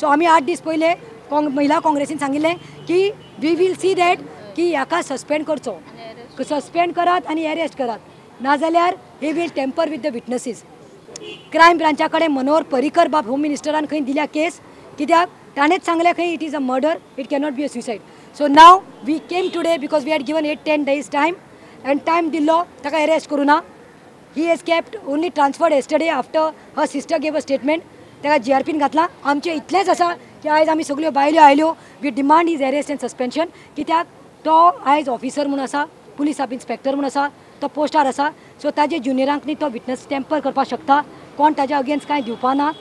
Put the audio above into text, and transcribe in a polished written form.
आमी 8 दीस पयले महिला काँग्रेसीन सांगिल्लें की we will see that की हाका सस्पेंड करचो, सस्पेंड करात आनी अरेस्ट करात, नाजाल्यार he will tamper with the witnesses. Crime ब्रांचा कडेन मनोहर पर्रीकर बाब होम मिनिस्टरान खंय दिल्या केस, कित्याक ताणेंच सांगलें खंय it is a murder, it cannot be a suicide. So now we came today because we had given 8-10 days time and time दिल्लो ताका अरेस्ट करूं ना. He has kept only transferred yesterday after her sister gave a statement. ताका जीआरपीन घातला. आमचें इतलेंच आसा की आयज आमी सगळ्यो बायल्यो आयल्यो, we demand his arrest and suspension. कित्याक तो आयज ऑफिसर म्हूण आसा, पुलीस सब इन्स्पेक्टर म्हूण आसा, तो पोस्टार आसा. सो ताजे ज्युनियरांक न्ही तो विटनस टेम्पर करपाक शकता, कोण ताज्या अगेन्स्ट कांय दिवपा ना.